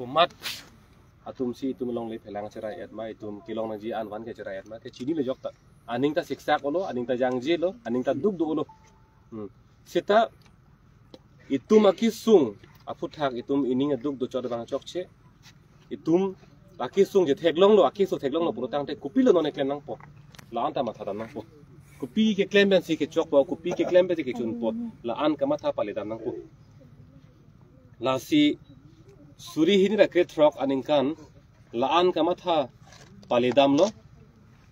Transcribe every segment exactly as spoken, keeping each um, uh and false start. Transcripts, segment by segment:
Komat atumsi itum longle phelang cherai-et ma, itum kelong nangji an van ke cherai-et ma, ke chinilo jokta. Aning ta siksak-olo, aning ta jangjelo, aning ta dukdo-olo. Hmm. Seta itum akesung aphuthak itum ining aduk dochot abang chokche. Itum akesung je theklonglo, akeso theklonglo pulotangte kopilo non keklem nangpo. La-an ta matha dam nangpo. Kopi keklem pensi kechokpo, kopi keklem pensi kechunpo. La-an kamatha pale dam nangpo. Lasi suri hini ra krethrok aningkan la-an kamatha pale damlo.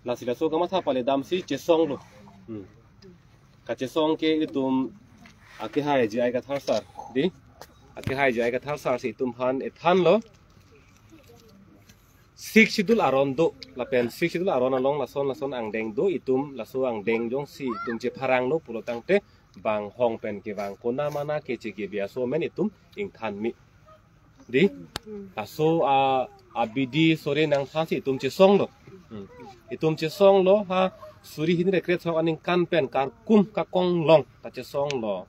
Lasi laso kamatha pale damsi chesonglo. Hmm. Kachesong ke itum akehai J I Kathar sir, di. Akehai J I Kathar sirsi itum aphan ethanlo. Sixth Schedule aron do, lapen Sixth Schedule aron along lason lason angdeng do, itum laso angdeng jongsi itum chepharanglo pulotangte bang hong pen kevang konamana keche kebi aso amen itum ingthan me. Di, laso a, abidi sore nangthansi itum chesonglo. Hmm. Itum chesonglo ha suri hini ra krethrok aningkan pen karkum kakong long ta chesonglo.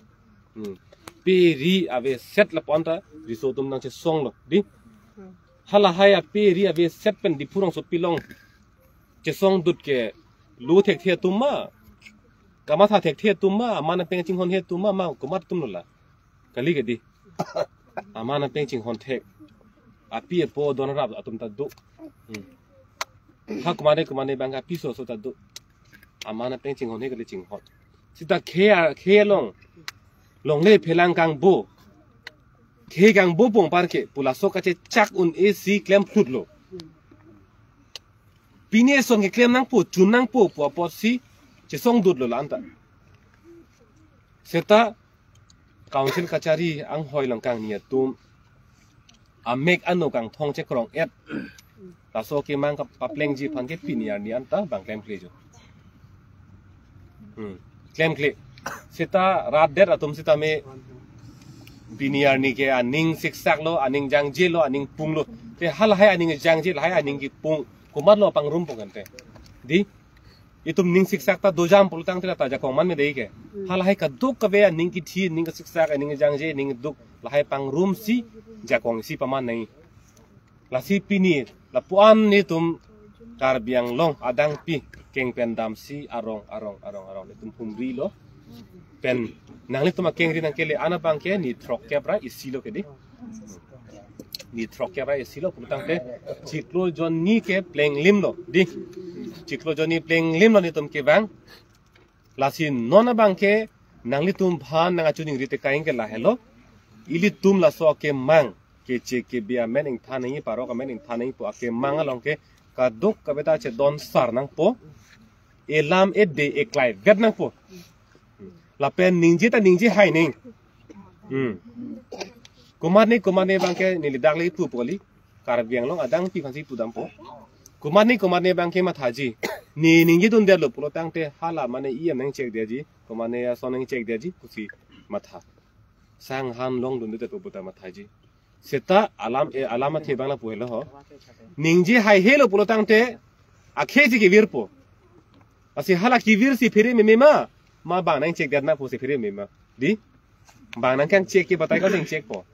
Hmm. Pe ri aveset lapu-an ta riso atum nangchesonglo. Di, halahai ape ri aveset pen Diphu rongsopi along chesong dut ke lo thekthe atum ma, kamatha thekthe atum ma, aman apeng chinghon he atum ma, ma komat atumlo la. Kali ke di. Aman apeng chinghon thek. Api apo don rap atum ta do. Hmm. Ha komatne komatne abang apiso aso ta do. Aman apeng chinghon he kali chinghon. Seta khei a, khei along longle phelang kangbo, khei kangbo pongpar ke pu laso kachechak un-esi klem phlutlo. Pine son keklem nangpo, chun nangpo pu apotsi chesong dutlo la-an ta. Seta Council kachari anghoi along kangni atum amek ano kangthong chekrong-et. Laso kemang kap-, paplengji aphan ke pini arni anta bang klemkle jo. Hmm. Klemkle. Seta rat det atum seta me pini arni ke aning siksaklo, aning jangjelo, aning punglo. Te halahai aning jangje, lahai aning kepung. Komatlo pangrum pung ante. Di, itum ning siksak ta dojam pulotangte ta jakong man me dei ke. Hmm. Halahai kadokave aning kethi, ning kesiksak, ning jangje, ning duk, lahai pangrumsi jakongsi paman nai. Lasi pini lapu-an netum Karbi Anglong adangpi keng pen damsi arong arong arong arong netum humrilo. Pen nanglitum akengri nangkele-an abang ke ni throkkep ra isilo ke di. Ni throkkep ra isilo pulotangte chiklo jonni ke plenglimlo di. Chiklo jonni plenglimlo netum kevang. Lasi non abang ke nanglitum aphan nang achiningri tekang ke lahelo. Ilitum laso akemang keche kebi amen ingthan nangji, parok amen ingthan nangji pu akemang along ke kadokave ta chedon sar nangpo. Elam ede eklai vet nangpo. Lapen ningje ta ningje hai neng. Hmm. Komatne komatne abang ke neli dak le ipu pu kali. Karbi Anglong adangpi aphansi pudampo. Komatne komatne abang ke mathaji. Ne ningje dundetlo pulotangte hala mane iyam nangchek detji, komatne ason nangchek detji pusi matha. Sang han long dundetpo puta mathaji. Seta alam, e, alam athe abang lapu helo ho. Ningje haihelo pulotangte akhei si kevirpo. Lasi hala kevirsi phere meme ma, ma bang nangchek det nangpo si phere meme ma. Di? Bang nangkangchek ke batai ko nangchekpo.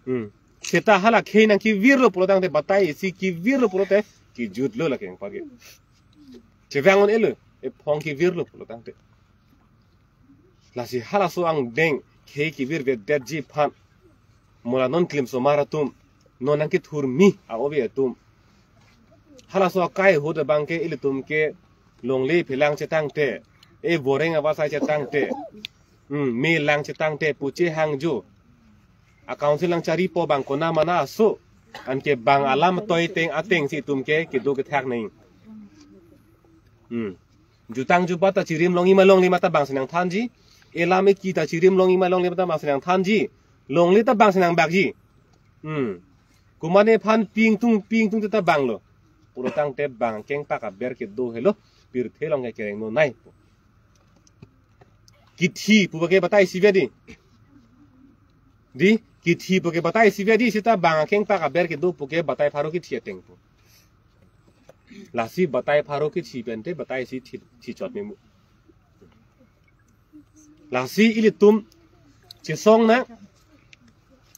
Hmm. Seta hala khei nangkevirlo pulotangte batai si kevirlo pulote kejutlo lake nangpake. Chevang un-elo, ephong kevirlo pulotangte. Lasi halaso angdeng khei kevir vet detji aphan. Mo la non klim osomar atum, non nangkethur mi a-ove atum. Halaso akai ahut abang ke ilitum ke longle phelang chetangte, e voreng avasai chetangte, hmm, me lang chetangte puche hangjo. A-council nangcharipo bang konamana aso, anke bang alam toi teng atengsi itum ke kedo kethak nai. Hmm. Jutang jubat ta chirim longji ma longle ma ta bangsi nangthanji. Elam eki ta chirim longji ma longle ma ta bangsi nangthanji. Longle ta bangsi nangbakji. Hmm. Komatne aphan pingtung pingtung ta banglo. Pulotangte bang kengpak aber kedo helo. Pirthe along ke kereng no nai. Kithi pu ke batai si vet di. Di, kithi pu ke batai si vet di, seta bang kengpak aber kedo pu ke batai pharo kithi ateng pu. Lasi batai pharo kithi pente batai si thi, thichot memu. Lasi ilitum chesong nang,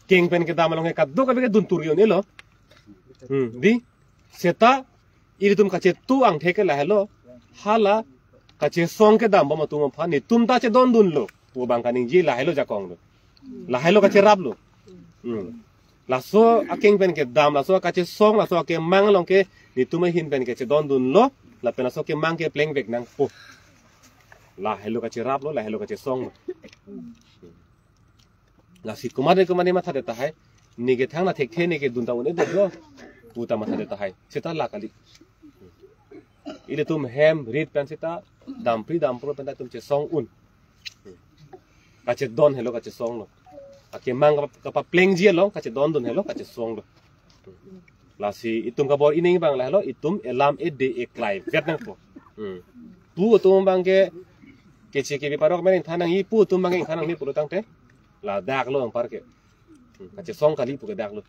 Keng pen kedam along ke kadokave ke dun tur un-elo. Hmm, dei. Seta ilitum kachetu angthek ke lahelo. Hala kachesong kedam bom atum aphan netum ta chedondunlo pu abang kaningje lahelo ajakong lo. Lahelo kacheraplo. Hmm. Laso akeng pen kedam, laso kachesong, laso akemang along ke netum ahin pen ke chedondunlo, lapen laso akemang ke plengvek nangpo. Lahelo kacheraplo, lahelo kachesonglo. Lasi komat komat ne mathadet tahai. Ne ke thangta thekthe, ne ke dun ta un-edetlo pu ta mathadet tahai. Seta la kali. Ilitum hem rit pen seta dampri dampro pen ta itum chesong un. Kachedon helo kachesonglo. Akemang kapa-, kapaplengji along kachedondun helo kachesonglo. Lasi itum kabor-i aning abang lahelo, itum elam ede eklaivet nangpo. Hmm. Pu atum abang ke keche kebi parok men ingthan nangji, pu atum abang ke ingthan nangne pulo tangte, ladak lo anpar ke. Hmm. Kachesong kali pu ke dak lo.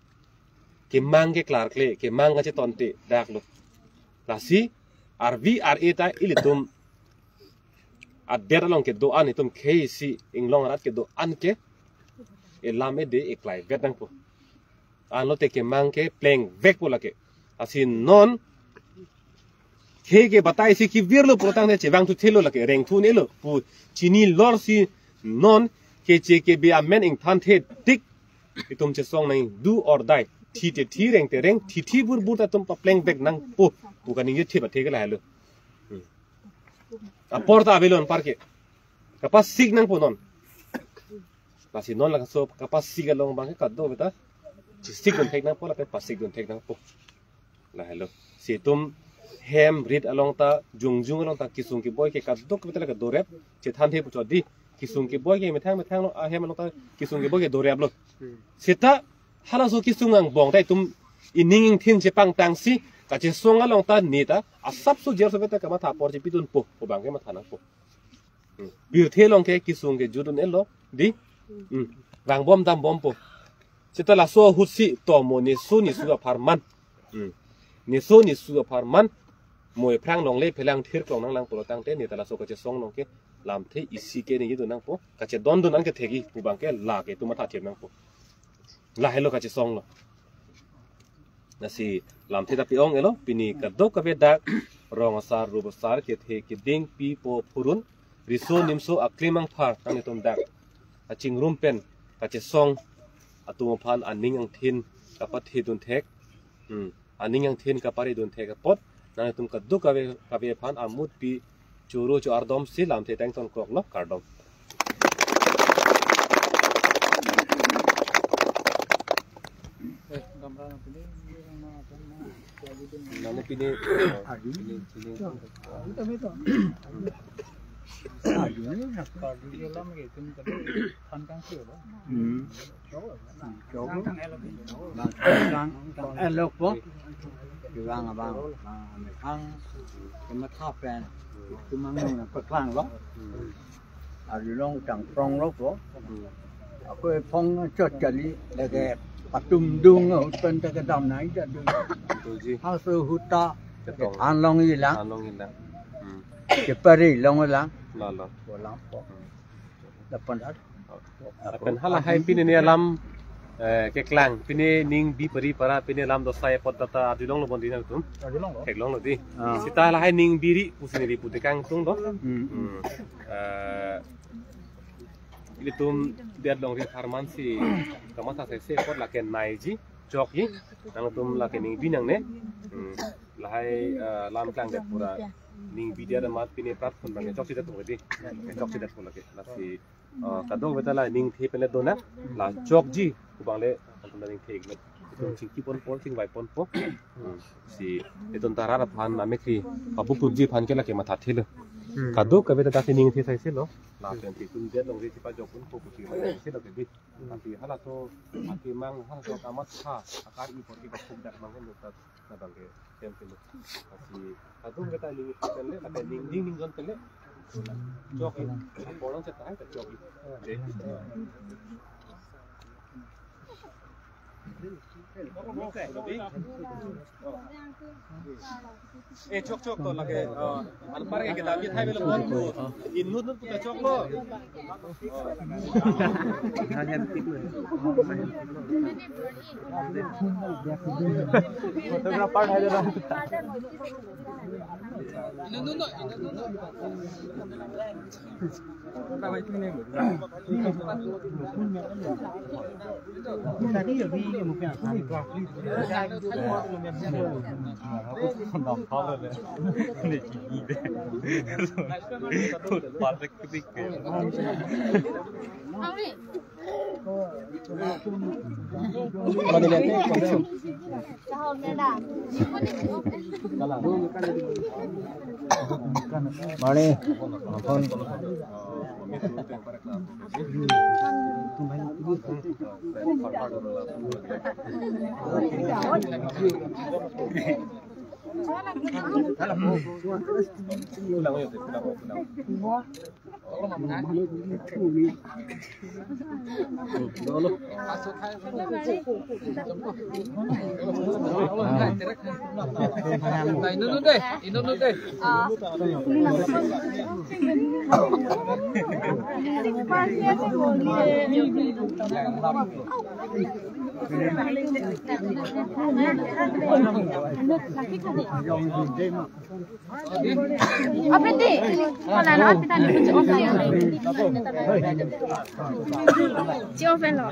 Kemang ke klarkle, kemang kachetonte dak lo. Lasi arvi ar-e ta ilitum adet along kedo-an, itum khei isi inglong arat kedo-an ke elam ede eklaivet nangpo. Anlote kemang ke plengvekpo lake. Lasi non khei ke batai si kevirlo pulo tangte chevang thuthelo lake, rengthu un-elo pu chini lor si non keche kebi amen ingthanthe tik itum chesong nang, do or die. Thi te thi, reng te reng, thi thi bur bur ta itum paplengvek nangpo pu kaningje thip athe ke lahelo. Hmm. Apor ta avelo anpar ke. Kapasik nangpo non. Lasi non laso kapasik along abang ke kadokave ta chesikdun thek nangpo, lapen pasikdun thek nangpo. Lahelo. Si itum hem rit along ta, jongjung along ta kesung keboi ke kadokave ta lake dorep, chethanthe pu chot dei. Kesung keboi ke methang methang lo, ahem along ta kesung keboi ke doreplo. Hmm. Seta halaso kesung angbong ta itum ining ingthin chepangtang si kachesong along ta ne ta asapso jer sopet ta kamatha apor chepidunpo pu abang ke matha nangpo. Hmm. Pirthe along ke kesung kejut un-elo dei. Hmm. Vangbom dambompo. Seta laso ahut si tomo neso nesu apharman. Hmm. Neso nesu apharman. Mo ephrang longle phelang thir klong nanglang pulo tangte ne ta laso kachesong along ke lamthe isi ke ningjedun nangpo. Kachedondun an kethekji pu abang ke lake itum mathathip nangpo. Lahelo kachesonglo. Lasi lamthe ta pi-ong-elo, pini kadokave dak rong asar, rup asar, kethe keding, pi po phurun, riso nimso aklim angphar nanglitum dak kachingrum pen kachesong atum aphan aning angthin kapathedun thek. Hmm. Aning angthin kaparedun thek apot nanglitum kadokave kave aphan amut pi choro cho-ardom si lamthe ta ingtonkroklo, kardom. Nang pini, pini, pini. Hmm. Chok. Bang, bang, bang, elok po. Bang abang, bang, bang, kematha pen. Kemang nang paklang lo. Arjulong changprong lo po. Ako ephong chot kali, lake patum dung ahut pen ta kedam nai ta dung. Tuji. Haso ahut ta. Chetong. Anlong ilang. Anlong ilang. Hmm. Kepari long ilang. Lo, lo. Bolang po. Hmm. Lapen at. Lapen halahai pini ne alam, eh, keklang, pini ning bi pari para, pini alam dosai apot ta ta arjulonglo bon dei nangtum. Arjulonglo. Theklonglo dei. Ah. Seta lahai ning biri pusi neli pu tekang tung do. Hmm. Hmm. Eh, ilitum det longri apharman si kamatha saise apot lake naiji, chokji, nangtum lake ning bi nangne. Hmm. Lahai, eh, lam klangdet pura ning bi det amat pini platform abang chokchedet tung dei. Chokchedet tung lake. Lasi, eh, kadokave ta la ningthe pen le dona. La chokji pu abang le, antum la ningthe iklo. Itum chingki ponpo, chingvai ponpo. Hmm. Si itum ta rat aphan amekri pabuk pubji aphan ke lake mathathelo. Hmm. Kadokave ta dak ningthe saiselo. Lapen itum det longri chepajok ponpo pusi mathathelo ke dei. Tapi halaso akemang, halaso kamatha akar-i apor ke kaphuk dak abang ke nota. Labang ke tem pilo. Lasi kadokave ta ning pen le, lapen ning ning ning jon pen le. Chokji. Apor long chet tahai ta chokji. Dei. Eh, chok chok to lake, eh, anpar ke kedam ke thai belo pon ko. Inut nut ke chok ko. Photographer hai jana. Mane, aphon. Apriti, mana na apriti ni kuchu off na. Chi off lo.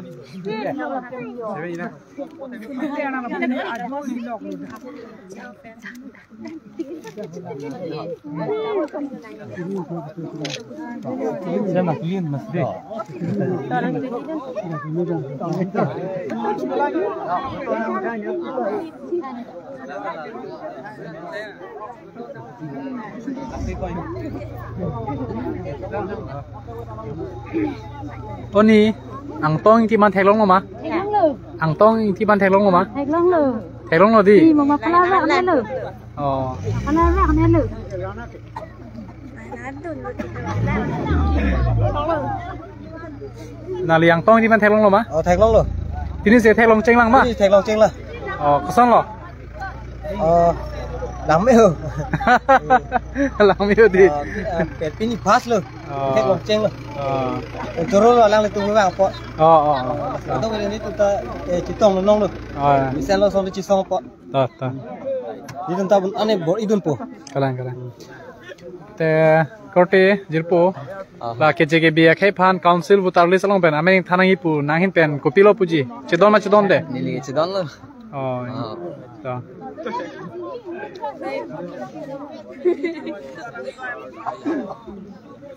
Oni, Angtong Ingti aphan theklonglo ma? Theklonglo. Angtong Ingti aphan theklonglo ma? Theklonglo. Theklonglo dei? Ni mama pala ra nelo. Oh. Pala ra nelo. Nangli Angtong Ingti aphan theklonglo ma? Oh, theklonglo. Pini si theklong chenglang ma? Pini theklong chenglang. Oh, kosonlo? Oh, langme-o. Langme-o dei. Oh, eh, pe-, pini first lo. Oh. Theklong chenglo. Oh. Choro lo alanglitum vangpo. Oh, oh, oh. Atau ini tuta, eh, chetong lo nong lo. Oh, ya. Mesen lo song lo chesongpo. Ta, ta. Nelitum ta bon ane bor-idunpo. Kalang, kalang. Te korte jirpo. Ah. La K J K B akhei aphan council voter list along pen amen ingthan nangji pu nanghin pen kopilo puji? Chedon ma chedonde? Neli chedonlo. Oh. Ah. Ta.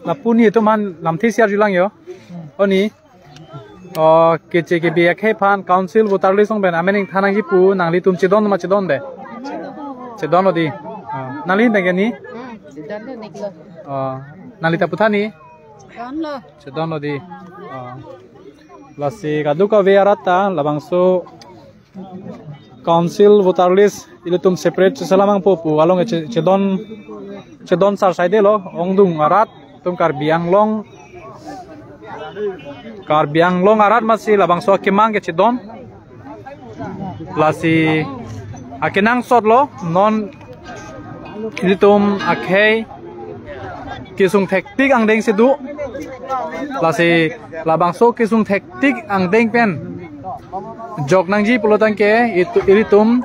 Lapu nelitum aphan lamthe si arjulang jo. Oni. Oh, K J K B akhei aphan council voter list along pen amen ingthan nangji pu nanglitum chedon ma chedonde? Chedonlo dei. Oh, nangli pen ke ni? Hmm, chedonlo, niklo. Oh, nangli ta puthot ni? Chedonlo. Chedonlo dei. Oh. Lasi kadokave arat ta labangso council voter list ilitum separate cheselam nangpo pu along che-, chedon, chedon sar saidelo, ongdung arat atum, Karbi Anglong, Karbi Anglong arat amatsi labangso akemang kechedon. Lasi akenangsot lo, non ilitum akhei kesung thektik angdeng si do. Lasi labangso kesung thektik angdeng pen jok nangji pulo tangte itu, ilitum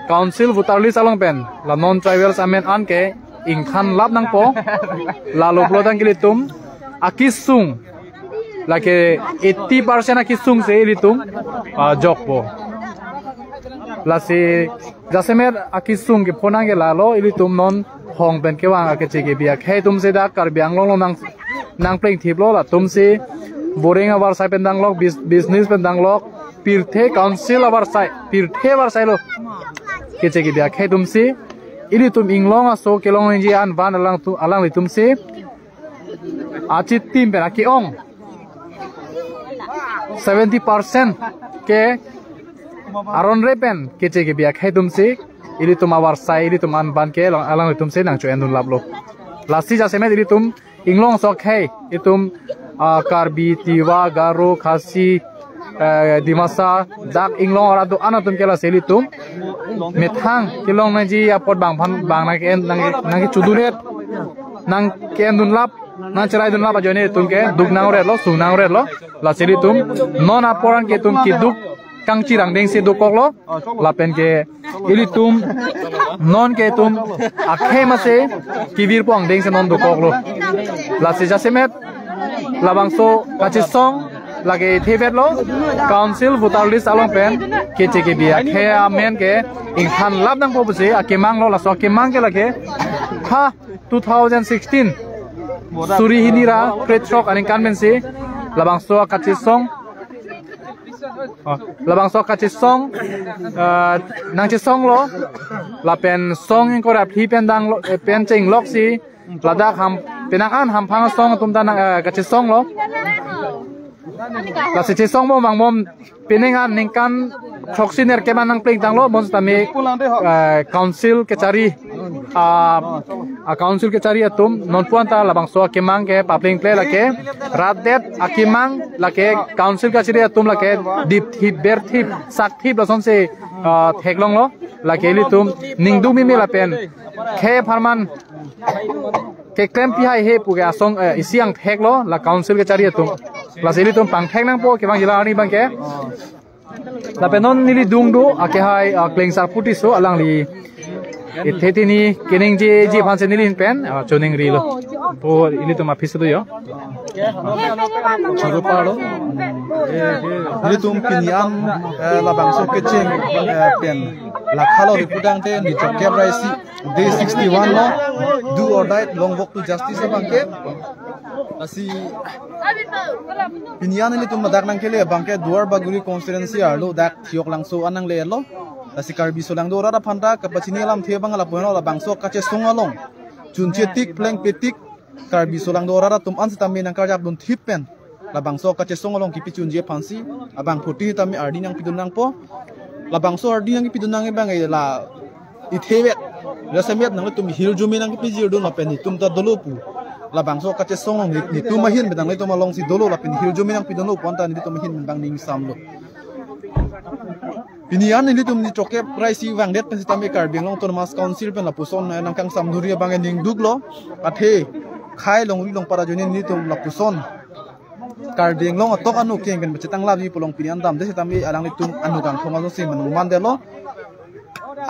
council voter list along pen la non tribals amen an ke ingthan lap nangpo. Lalo pulo tangte ilitum akesung, lake eighty percent akesung si ilitum, ah, jokpo. Lasi jasemet akesung kepho nangke lalo, ilitum non hong pen kevang a-K J K B akhei atum si dak Karbi Anglong along nang, nangplengthiplo, latum si boring avarsai pen danglok, bis-, business pen danglok, pirthe council avarsai, pirthe avarsai lo. K J K B akhei atum si ilitum inglong aso kelongji an van alang tu, alanglitum si achitim pen ake-ong seventy percent ke aron re pen K J K B akhei atum si ilitum avarsai, ilitum an van ke alang, alanglitum si nangcho-endun laplo. Lasi jasemet ilitum inglong aso akhei, itum, ah, Karbi, Tiwa, Garo, Khasi, eh, Dimasa dak inglong arat do-an atum ke lasi ilitum methang kelong nangji apot bang aphan bang nang ke nang nang ke chudun het nang ke endun lap nang cherai dun lap ajoine itum ke duk nang ret lo sung nang ret lo lasi ilitum non apor an ke itum keduk kangchirang dengsi dokok lo lapen ke ilitum non ke itum akhei mase kivir pong dengsi non dokok lo lasi jasemet labangso kachesong lake thevet lo council voter list along pen keche kebi akhei amen ke ingthan lap nangpo pusi akemang lo laso akemang ke lake ha two thousand sixteen suri hini ra krethrok aningkan pensi labangso kachesong oh, labangso kachesong uh, nangchesong lo lapen song ingkoi ra phli pen dang lo eh, pen cheng lok si ladak ham penang an hamphang song atum ta nang eh, kachesong lo lasi chesong bom bang bom penang an ningkan throksi nerkep an nang pleng tanglo bonsitame eh, council kechari ah ah, council kechari atum non puan ta labangso akemang ke papleng ple lake rat det akemang lake council kechari atum lake dip thip ber thip sak thip lason se ah, theklong lo lake ilitum ningduk mimi lapen khei apharman keklem pihai he pu ke asong eh, isi angthek lo la council kechari atum lasi ilitum pangthek nangpo kevang jila arni bang ke lapen non neli dung do akehai ah, klengsar puti so alangli ithe tini keningjeji aphan si neli pen ah, choningri lo po ilitum aphis do yo Choro palo. Ilitum pini an eh, labangso kecheng eh, pen lakhalo ripudang te ni Jokep Raisi day sixty-one lo do or die long walk to justice abang ke lasi pini an ilitum ladak nangkele abang ke Duar Bagori constituency arlo dak Thiok Langso an nangle lo lasi Karbi Solangdo arat aphan ta kapachini alamthe abang lapu heno labangso kachesong along chunche tik pleng petik Karbi Solangdo arat atum an sitame nangkarjap dun thip pen labangso kachesong along kipi chunje aphansi abang phuti tame ardi nangpidun nangpo labangso ardi nangpidun nang abang la ithevet jasemet nangtum hirjume nangpijir dun lapen itum ta dolo pu labangso kachesong along ni- nitum ahin bedang itum alongsi dolo lapen hirjume nangpidun lo puan ta nitum ahin bang ningsam lo pini an nelitum ni Jokep Raisi vangdet pen sitame Karbi Anglong Autonomous Council pen lapuson eh, nangkangsam duri abang ningduk lo athe khai longri longpara ajoine nelitum lapuson Karbi Anglong atok anu keng pen pachetang labi polong pini an damde sitame alanglitum anu kangthong aso si manung mandelo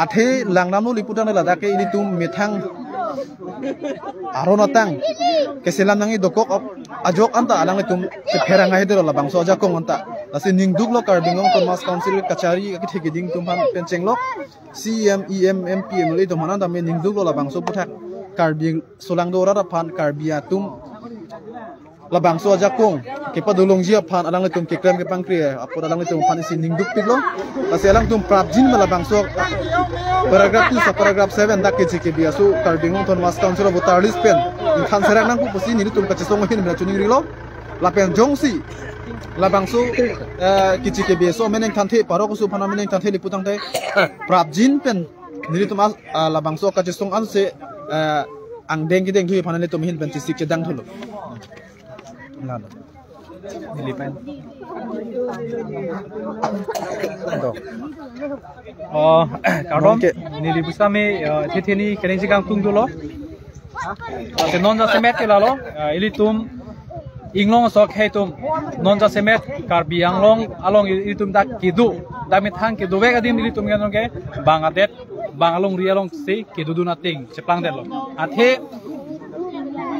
athe langnam lo lipudang ladak ke ilitum methang aron atang keselam nangji dokok ajok anta alanglitum kepherang ahe dero labangso ajakong anta lasi ningduk lo Karbi Anglong Autonomous Council kachari akithe keding atum aphan pen chenglok C E M, E M, M P, M L A atum aphan tame ningduk lo labangso aputhak Karbi Solangdo arat aphan Karbi atum labangso ajakong kepadolongji aphan alanglitum keklem kepangkri apot alanglitum aphan isi ningduk piklo lasi alangtum prapjin ma labangso paragraph two sa paragraph seven dak keche kebi aso Karbi Anglong Autonomous Council of voter list pen ingthan serang nangpu pusi nelitum kachesong ahin mena chuning rilo lapen jongsi labangso eh, keche kebi aso meneng thanthe parok aso aphan meneng thanthe liputang te prapjin pen nelitum al- ah, labangso kachesong anse eh, angdeng kideng thui aphan nelitum ahin pen chisik chedang thulo. Nelipen. Oh, kardom. Oke. Neli pusitame eh, thetheni keningje kangtung dolo. Ate non jasemet ke lalo, eh, ilitum inglong sok heitum non jasemet Karbi Anglong along ilitum dak kedo, dak methang kedo vek adim ilitum ke bang adet bang alongri alongsi kedodun ateng cheplangdetlo. Athe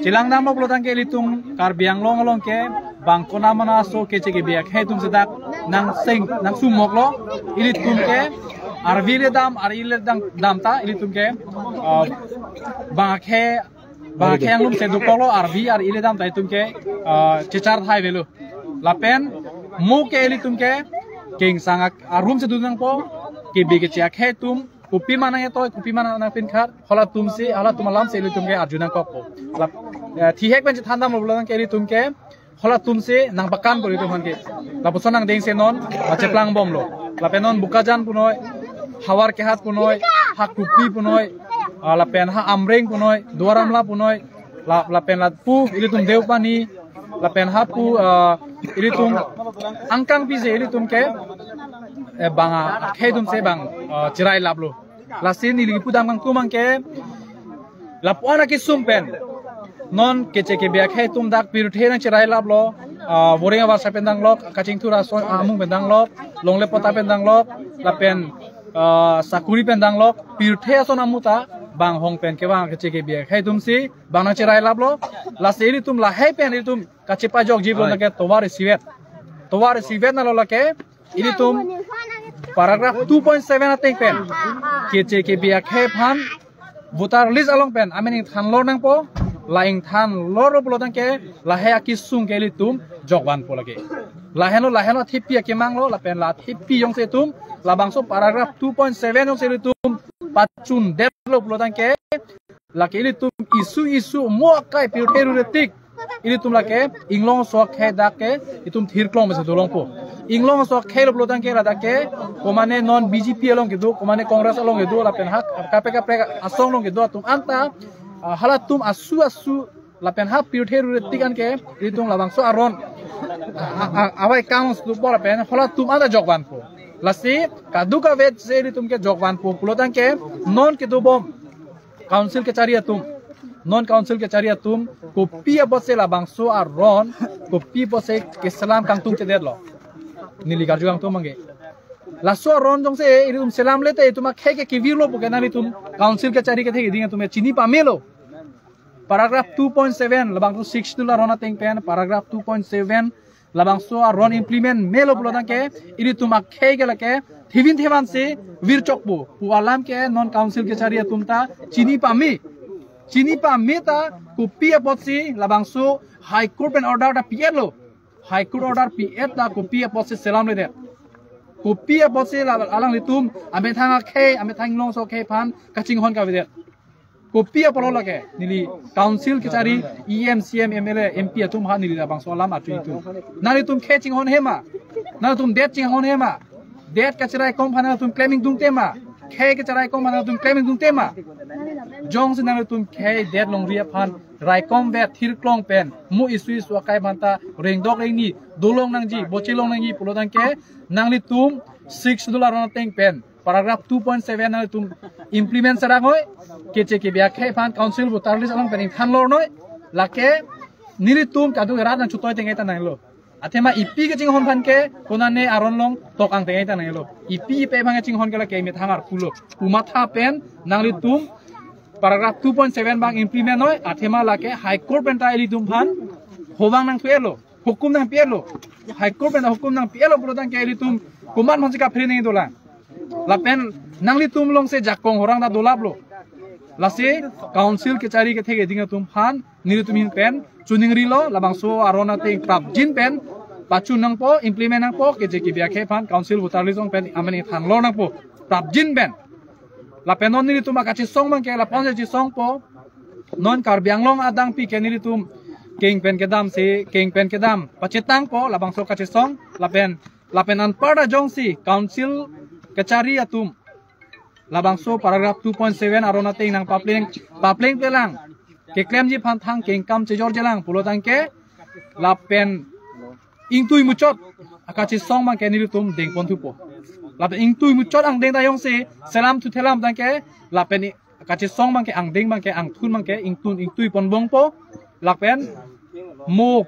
chelangdamlo pulotangte ilitum Karbi Anglong along ke bang konamana aso keche kebi akhei atum si dak nangseng nangsumoklo ilitum ke arvi le dam ar-i le dam damta ilitum ke uh, bang akhei bang akhei anglum si dokoklo arvi ar-i le damta itum ke uh, chechar thai avelo. Lapen mo ke ilitum ke kengsang ak- arum si dun nangpo kebi keche akhei atum kopi ma nangtoi kopi ma nangpinkhat halatum si halatum alam si ilitum ke arju nangkokpo. Lap- eh, thihek pen chethandamlo pulotangte ilitum ke halatum si nangpakanpo ilitum aphan ke. Lapuson angdeng si non ah, cheplangbomlo. Lapen non Bokajan punoi, Howraghat punoi, ha Kuki punoi, ah, lapen ha Amreng punoi, Duar Amla punoi, la- lapen lapu ilitum Deopani, lapen hapu, ah, ilitum angkang pise ilitum ke, eh, bang akhei atum si bang, ah, cherai laplo. Lasi neli pudam kangtung abangke lapu-an akesung pen non keche kebe akhei atum dak pirthe nangcherai laplo, ah, Boreng Avarsa pen danglok, Kachingthur aso amung pen danglok, Longle Pota pen danglok, lapen, ah, Sakuri pen danglok, pirthe ason amuta bang hong pen kevang keche kebe akhei atum si bang nangcherai laplo. Lasi ilitum lahei pen ilitum kachepajokji pulo, hai, nangke tovar isivet. Tovar isivet nalo lake ilitum paragraph two point seven ateng pen keche kebe akhei aphan voter list along pen amen ingthan lor nangpo. La ingthan lor pulo tangke lahei akesung ke ilitum jokvanpo lake. Lahenlo, lahenlo thepi akemanglo, lapen la thepi jongsi itum labangso paragraph two point seven jongsi ilitum pachundetlo pulo tangke, lake ilitum isu isu mo akai pirthe rure tik ilitum lake inglong aso akhei dak ke itum thirklong mesen dolongpo. Inglong aso akhei lo pulo tangke ladak ke komane non B J P along kedo, komane Congress along kedo, lapen hak kaprek kaprek asong along kedo atum anta, ah, halatum asu asu lapen ha pirthe rure tik anke ilitum labangso aron, a, a, a, avai kang stupa lapen halatum anta jokvanpo. Lasi kadokave si ilitum ke jokvanpo pulo tangke non kedobom Council kachari atum, non Council kachari atum, kopi apotsi labangso aron, kopi apotsi keselam kangtungchedetlo? Neli karju kangtung abangke, laso aron jongsi ilitum selamle te itum akhei ke kevirlo puke nanglitum Council kachari kethe keding atum chini pamelo. Paragraph two point seven, labangso Sixth Schedule aron ateng pen paragraph two point seven, labangso aron implement melo pulo tangke ilitum akhei ke lake thivin thevan si virchokpo pu alam ke non Council kachari atum ta chini pame. Chini pame ta kopi apotsi labangso High Court pen order ta pi-etlo. High Court order pi-et ta kopi apotsi selamledet? Kopi apotsi la alanglitum amethang akhei, amethang inglong aso akhei aphan kachinghon kavedet? Kopi apotlo lake? Neli Council kachari E M, C M, M L A, M P atum ha neli labangso alam arju itum. Nanglitum khei chinghon hema? Nanglitum det chinghon hema? Det kacharaikom aphan nanglitum klem ingdung tema? Khei kacharaikom aphan nanglitum klem ingdung tema? Jongsi nanglitum khei det longri aphan raikomvet thirklong pen mo isu isu akai aphanta rengdok rengni dolong nangji, bochelong nangji pulo tangke nanglitum Sixth Schedule aron ateng pen paragraph two point seven nanglitum implement sarang noi, keche kebe akhei aphan Council voter list along pen ingthan lor noi, lake nelitum kadokave rat nangchutoi tengai ta nanglo. Athema ipi kachinghon aphan ke konane aron along tok ang tengai ta nanglo. Ipi ipe aphan kachinghon ke lake methang arpulo. Pu matha pen nanglitum paragraph two point seven abang implement noi, athema lake High Court pen ta ilitum aphan hobang nangpi-etlo, hukum nangpi-etlo. High Court pen ta hukum nangpi-etlo pulo tangke ilitum komat aphansi kaphere nangji dolang? Lapen nanglitum alongsi jakong horang ta dolaplo. Lasi Council kachari kethe keding atum aphan nelitum ahin pen choningrilo, labangso aron ateng prapjin pen pachun nangpo, implement nangpo, keche kebe akhei aphan Council voter list along pen amen ingthan lor nangpo prapjin pen. Lapen non nelitum akachesong abangke lapu-an si chesongpo. Non Karbi Anglong adang pi ke nelitum keng pen kedamsi, keng pen kedam pachetangpo labangso kachesong. Lapen, lapen anparta jongsi Council kachari atum labangso paragraph two point seven aron ateng nangpapleng, paplengplelang, keklemji aphan thang kengkam chejorjelang pulo tangke lapen ingtui muchot akachesong abangke nelitum dengponthupo. Lapen ingtui muchot angdeng ta jongsi selamthuthelam tangke lapen i-, akachesong abangke angdeng abangke angthun abangke ingtun ingtui ponbompo. Lapen mo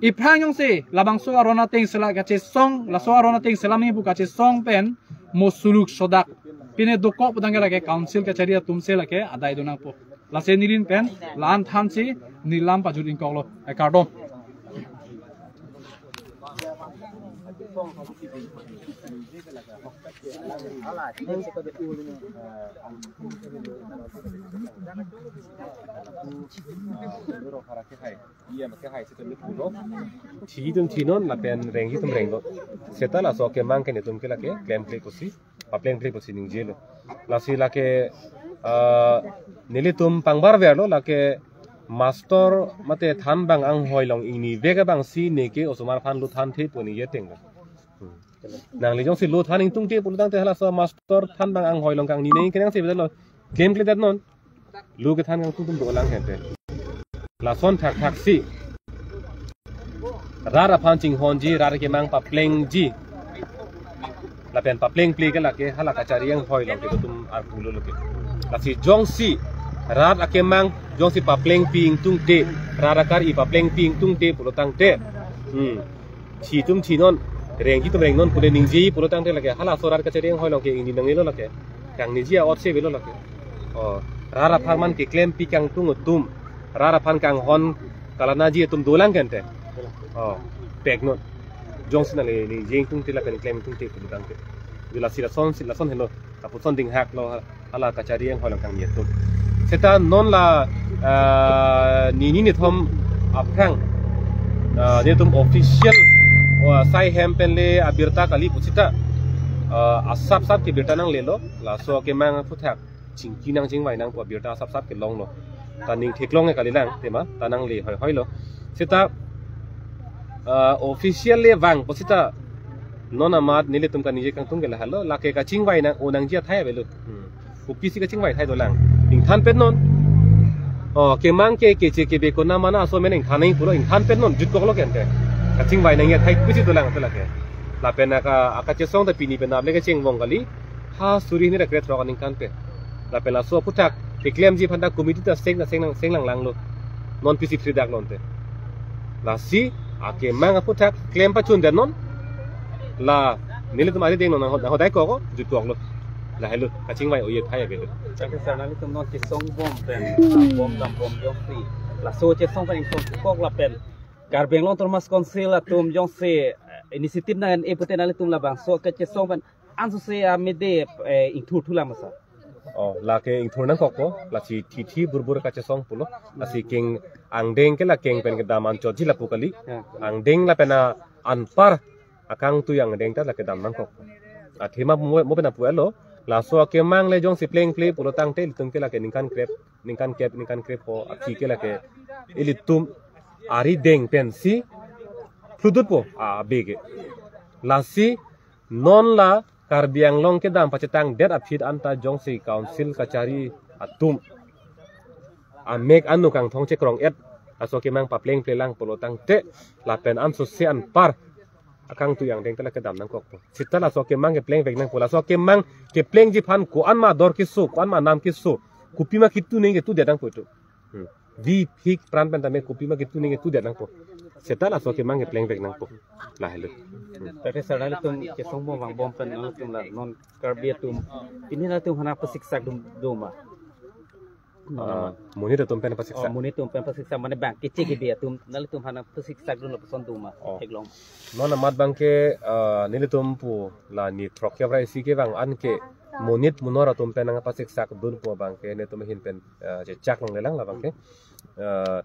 iphrang jongsi labangso aron ateng sela kachesong, laso aron ateng selamji pu kachesong pen mo suluk sodak pine dokok pu tangke lake Council kachari atumsi lake adai do nangpo. Lasi neli ahin pen la-an thansi neli lam pajut ingkoklo. Eh, kardom. Thitum thinon lapen rengji atum renglo. Seta laso kemang ke netum ke lake klemkle pusi, paplengkle pusi ningjelo. Lasi lake, ah, nelitum pangbarverlo lake master mate thanbang anghoi along ingnivek abangsi neke osomar aphan lo thanthe pu ningje tenglo. Hmm. Nangli jongsi lo than ingtungte pulo tangte halaso master thanbang anghoi along kangni neng kenangsi bedalo. Klemkledet non. Lo kethan kangtungtum dolang hente. Lason thakthaksi Rat aphan chinghonji, rat akemang paplengji. Lapen paplengple ke lake hala kachari anghoi along ke ilitum arpu lo ke. Lasi jongsi rat akemang jongsi paplengpi ingtungte, rat akari paplengpi ingtungte pulotangte, hmm, thi atum thinon, rengji atum rengnon pu ningjeji pulotangte lake halaso rat kachari anghoi along ke ingni nangnelo lake. Kangneji a-ot si avelo lake. O, rat apharman keklempi kangtung atum, rat aphan kanghon kalanaji atum dolang ke ante. O, peknon. Jongsi nangli ningje ingtungte lapen klem ingtungte pulotangte, jula si lason, si lason helo. Kapuson dinghaklo hala kachari anghoi along kangni atum. Seta non la, ah, nini nithom aphrang, ah, nelitum official, ah, sai hem pen le abirta kali pusita, ah, asap sap ke birta nanglelo, laso akemang aphuthak chingki nang chingvai nang pu abirta asap sap kelonglo. Ta ning theklong e kalilang, tema, ta nangle hoihoi lo. Seta, ah, official le vang pusita non amat nelitum kaningje kangtung ke lahelo, lake kachingvai nang-o nangji athai avelo. Hmm. Kopisi kachingvai athai dolang. Ingthan pet non. O, kemang ke keche kebe konat mana aso amen ingthan nang pulo, ingthan pet non, jutkoklo ke ante. Kachingvai nangji athai kopisi dolang ante lake. Lapen aka, akachesong ta pini penap le kecheng vong kali. Ha suri hini ra krethrok aningkan pen. Lapen laso aphuthak keklemji aphanta committee ta seng na seng nang seng langlanglo. Non pisi thridaklo ante. Lasi akemang aphuthak klem pachun det non. La nelitum ari deng non nang ho-, nang hodai koko jutkoklo. Lahelo kachingvai o-e athai avelo. Thank you, sir. Nanglitum non kesong bom pen, bom dam bom jongsi, laso chesong pen ingtong kok lapen Karbi Anglong Autonomous Council atum jongsi, eh, initiative nang-en-e pute nanglitum labangso kachesong pen ansose amede, eh, ingthur thulang ma sir? O, lake ingthur nangkokpo, lasi thithi burbur kachesong pulo, lasi keng angdeng ke la keng pen kedam anchotji lapu kali. Ya. Angdeng lapen a anpar akangtui angdeng ta lake dam nangkokpo. Athema mo, mo pen apu elo, laso akemang le jongsi plengple pulotangte ilitum ke lake ningkan krep, ningkan kep, ningkan kreppo, aphi ke lake ilitum ari deng pensi phludutpo, a, abe ke. Lasi non la Karbi Anglong kedam pachetang det aphi anta jongsi council kachari atum amek anu kangthong chekrong-et, laso akemang paplengplelang pulotangte, lapen ansose anpar akangtui angdeng ta lake dam nangkokpo. Seta laso akemang keplengvek nangpo, laso akemang keplengji aphan ko-an ma dor keso, ko-an ma nam keso, kopima kitu nangji ketu det nangpo itum. Hmm. Vi phik pran pen tame kopima kitu nangji ketu det nangpo. Seta laso akemang keplengvek nangpo. Lahelo. Hmm. Tangte sir, nanglitum kesong bom vang bom pen nanglitum la non Karbi atum, pini nanglitum aphan nangpasiksak dun do ma? Ah, monit atum pen pasiksak. Oh, monit atum pen pasiksak, mane bang keche kebe atum nanglitum aphan nangpasiksak dun lapuson do ma? Oh. Theklong. Non amat abangke, ah, nelitum pu la ni throk kevra isi kevang an ke monit monor atum pen nangpasiksak dun pu abangke nelitum ahin pen, ah, chechak longlelang labangke. Ah,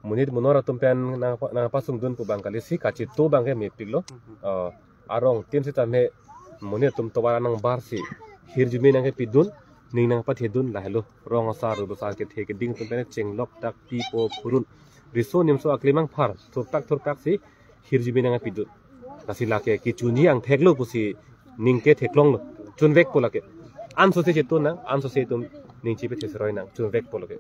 monit monor atum pen nang, nangpasung dun pu abang kali, si kachetu abangke mepiklo. Ah, arong tin sitame monit atum tovar nangbar si hirjume nangkepi dun, ning nangpathe dun lahelo. Rong asar, rulo asar, kethe keding atum pen chenglok dak pipo phurun, riso nimso aklimang phar thurtak thurtak si hirjume nangkepi dun. Lasi lake kechunji angthek lo pusi ning ke theklonglo. Chunvekpo lake. Ansose chetu nang, ansose itum ning chipethe seroi nang. Chunvekpo lake.